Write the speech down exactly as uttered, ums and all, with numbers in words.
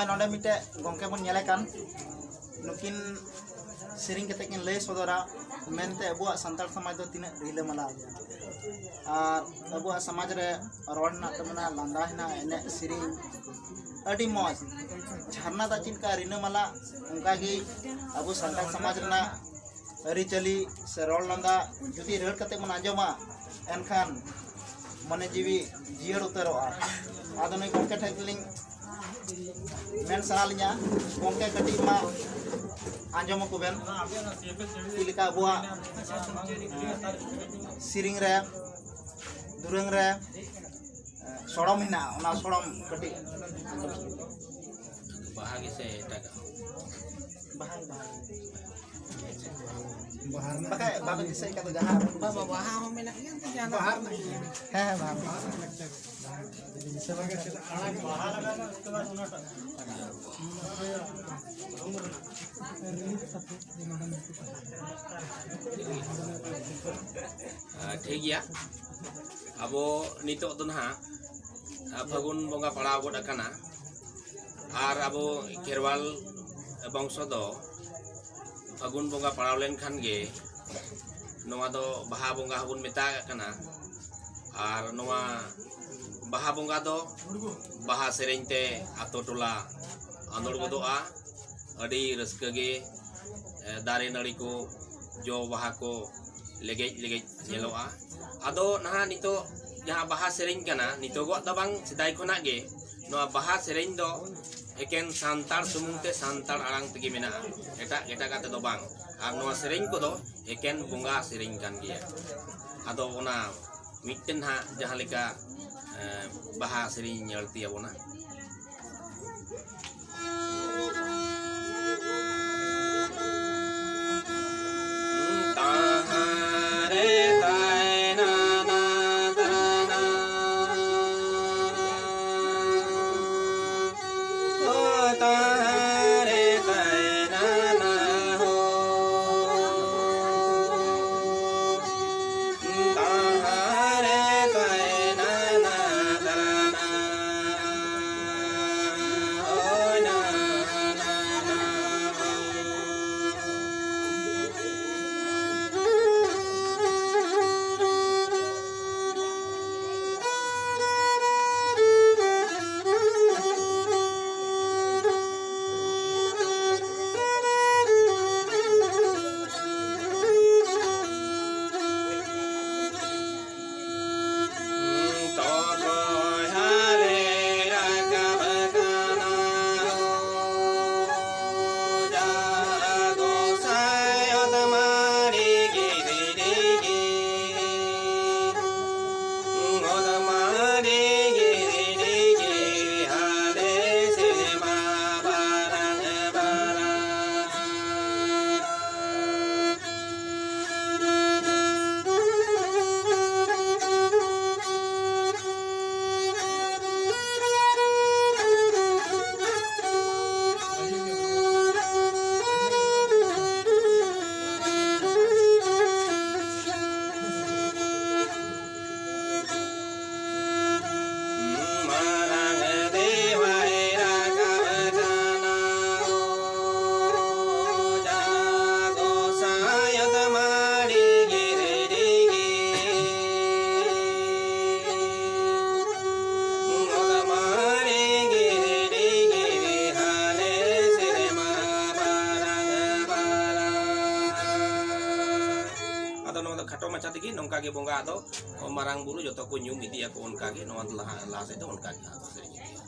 ᱱᱚᱰᱮ ᱢᱤᱫᱴᱮᱡ ᱜᱚᱢᱠᱮ ᱵᱚᱱ ᱧᱮᱞᱮ ᱠᱟᱱ, ᱱᱩᱠᱤᱱ ᱥᱮᱨᱮᱧ ᱠᱟᱛᱮ ᱠᱤᱱ ᱞᱟᱹᱭ ᱥᱚᱫᱚᱨᱟ ᱢᱮᱱᱛᱮ ᱟᱵᱚᱣᱟᱜ ᱥᱟᱱᱛᱟᱲ ᱥᱚᱢᱟᱡᱽ ᱫᱚ ᱛᱤᱱᱟᱹᱜ ᱨᱤᱞᱟᱹᱢᱟᱞᱟ ᱜᱮᱭᱟ᱾ ᱟᱨ ᱟᱵᱚᱣᱟᱜ ᱥᱚᱢᱟᱡᱽ ᱨᱮ ᱨᱚᱲ ᱦᱮᱱᱟᱜ ᱛᱟᱵᱚᱱᱟ, ᱞᱟᱸᱫᱟ ᱦᱮᱱᱟᱜ, ᱮᱱᱮᱡ ᱥᱮᱨᱮᱧ ᱟᱹᱰᱤ ᱢᱚᱡᱽ᱾ ᱡᱷᱟᱨᱱᱟ ᱫᱟᱜ ᱪᱮᱫ ᱞᱮᱠᱟ ᱨᱤᱞᱟᱹᱢᱟᱞᱟ, ᱚᱱᱠᱟᱜᱮ ᱟᱵᱚ ᱥᱟᱱᱛᱟᱲ ᱥᱚᱢᱟᱡᱽ ᱨᱮᱱᱟᱜ ᱟᱹᱨᱤᱪᱟᱹᱞᱤ ᱥᱮ ᱨᱚᱲ ᱞᱟᱸᱫᱟ ᱡᱩᱫᱤ ᱨᱟᱹᱲ ᱠᱟᱛᱮ ᱵᱚᱱ ᱟᱸᱡᱚᱢᱟ, ᱮᱱᱠᱷᱟᱱ ᱢᱚᱱᱮ ᱡᱤᱣᱤ ᱡᱤᱭᱟᱹᱲ ᱩᱛᱟᱹᱨᱚᱜᱼᱟ᱾ ᱟᱫᱚ ᱱᱩᱭ ᱜᱚᱢᱠᱮ ᱴᱷᱮᱱ ᱜᱮᱞᱤᱧ ᱢᱮᱱ ᱥᱟᱱᱟ ᱞᱤᱧᱟ, ᱜᱚᱢᱠᱮ ᱠᱟᱹᱴᱤᱡ ᱢᱟ ᱟᱸᱡᱚᱢ ᱟᱠᱚ ᱵᱮᱱ, ᱪᱮᱫ ᱞᱮᱠᱟ ᱟᱵᱚᱣᱟᱜ ᱥᱮᱨᱮᱧ ᱨᱮ, ᱫᱩᱨᱟᱹᱝ ᱨᱮ ᱥᱚᱲᱚᱢ ᱦᱮᱱᱟᱜᱼᱟ, ᱚᱱᱟ ᱥᱚᱲᱚᱢ ᱠᱟᱹᱴᱤᱡ ᱟᱸᱡᱚᱢ ᱥᱟᱱᱟ ᱞᱤᱧᱟ᱾ ᱵᱟᱦᱟ ᱜᱮᱥᱮ ᱮᱴᱟᱜᱟᱜ? ᱵᱟᱦᱟ, ᱵᱟᱦᱟ᱾ ᱵᱟᱦᱟ ᱨᱮᱱᱟᱜ ᱵᱟᱠᱷᱟᱡ ᱵᱟᱵᱮᱱ ᱫᱤᱥᱟᱹᱭᱮᱫ ᱠᱷᱟᱱ ᱫᱚ ᱡᱟᱦᱟᱸ ᱵᱟᱵᱟ, ᱵᱟᱦᱟ ᱦᱚᱸ ᱢᱮᱱᱟᱜ ᱜᱮᱭᱟ, ᱮᱱᱛᱮ ᱡᱟᱦᱟᱸ ᱵᱟᱦᱟ ᱨᱮᱱᱟᱜ ᱜᱮ᱾ ᱦᱮᱸ, ᱦᱮᱸ, ᱵᱟᱦᱟ ᱨᱮᱱᱟᱜ ᱜᱮ᱾ ᱵᱟᱦᱟ ᱨᱮᱱᱟᱜ ᱜᱮ᱾ ᱟᱸ, ᱴᱷᱤᱠ ᱜᱮᱭᱟ᱾ ᱟᱵᱚ ᱱᱤᱛᱚᱜ ᱫᱚ ᱱᱟᱦᱟᱜ, ᱟᱸ, ᱯᱷᱟᱹᱜᱩᱱ ᱵᱚᱸᱜᱟ ᱯᱟᱲᱟᱣ ᱜᱚᱫ ᱟᱠᱟᱱᱟ᱾ ᱟᱨ ᱟᱵᱚ ᱠᱷᱮᱨᱣᱟᱞ ᱵᱚᱝᱥᱚ ᱫᱚ ᱯᱷᱟᱹᱜᱩᱱ ᱵᱚᱸᱜᱟ ᱯᱟᱲᱟᱣ ᱞᱮᱱᱠᱷᱟᱱ ᱜᱮ ᱱᱚᱣᱟ ᱫᱚ ᱵᱟᱦᱟ ᱵᱚᱸᱜᱟ ᱦᱚᱸᱵᱚᱱ ᱢᱮᱛᱟᱜ ᱠᱟᱱᱟ᱾ ᱟᱨ ᱱᱚᱣᱟ ᱵᱟᱦᱟ ᱵᱚᱸᱜᱟ ᱫᱚ ᱵᱟᱦᱟ ᱥᱮᱨᱮᱧ ᱛᱮ ᱟᱛᱳ ᱴᱚᱞᱟ ᱟᱸᱫᱳᱲ ᱜᱚᱫᱚᱜᱼᱟ᱾ ᱟᱹᱰᱤ ᱨᱟᱹᱥᱠᱟᱹ ᱜᱮ, ᱮ, ᱫᱟᱨᱮ ᱱᱟᱹᱲᱤ ᱠᱚ, ᱡᱚ ᱵᱟᱦᱟ ᱠᱚ ᱞᱮᱜᱮᱡ ᱞᱮᱜᱮᱡ ᱧᱮᱞᱚᱜᱼᱟ᱾ ᱟᱫᱚ ᱱᱟᱦᱟᱜ ᱱᱤᱛᱚᱜ ᱡᱟᱦᱟᱸ ᱵᱟᱦᱟ ᱥᱮᱨᱮᱧ ᱠᱟᱱᱟ, ᱱᱤᱛᱚᱜᱟᱜ ᱫᱚ ᱵᱟᱝ, ᱥᱮᱫᱟᱭ ᱠᱷᱚᱱᱟᱜ ᱜᱮ ᱱᱚᱣᱟ ᱵᱟᱦᱟ ᱥᱮᱨᱮᱧ ᱫᱚ ᱮᱠᱮᱱ ᱥᱟᱱᱛᱟᱲ ᱥᱩᱢᱩᱝ ᱛᱮ ᱥᱟᱱᱛᱟᱲ ᱟᱲᱟᱝ ᱛᱮᱜᱮ ᱢᱮᱱᱟᱜᱼᱟ, ᱮᱴᱟᱜ ᱮᱴᱟᱜᱟᱜ ᱛᱮᱫᱚ ᱵᱟᱝ᱾ ᱟᱨ ᱱᱚᱣᱟ ᱥᱮᱨᱮᱧ ᱠᱚᱫᱚ ᱮᱠᱮᱱ ᱵᱚᱸᱜᱟ ᱥᱮᱨᱮᱧ ᱠᱟᱱ ᱜᱮᱭᱟ᱾ ᱟᱫᱚ ᱚᱱᱟ ᱢᱤᱫᱴᱮᱱ ᱦᱟᱸᱜ ᱡᱟᱦᱟᱸ ᱞᱮᱠᱟ, ᱮ, ᱵᱟᱦᱟ ᱥᱮᱨᱮᱧ ᱧᱮᱞ ᱛᱤᱭᱟᱵᱚᱱᱟ᱾ ᱢᱟᱪᱷᱟ ᱛᱮᱜᱮ ᱱᱚᱝᱠᱟ ᱜᱮ ᱵᱚᱸᱜᱟ ᱟᱫᱚ ᱢᱟᱨᱟᱝ ᱵᱩᱨᱩ ᱡᱚᱛᱚ ᱠᱚ ᱧᱩᱢ ᱤᱫᱤᱭᱟᱠᱚ, ᱚᱱᱠᱟ ᱜᱮ ᱱᱚᱣᱟ ᱞᱟᱦᱟ, ᱞᱟᱦᱟ ᱥᱮᱫ ᱫᱚ ᱚᱱᱠᱟ ᱜᱮ ᱦᱟᱸᱜ ᱠᱚ ᱥᱮᱨᱮᱧ ᱤᱫᱤᱭᱟ᱾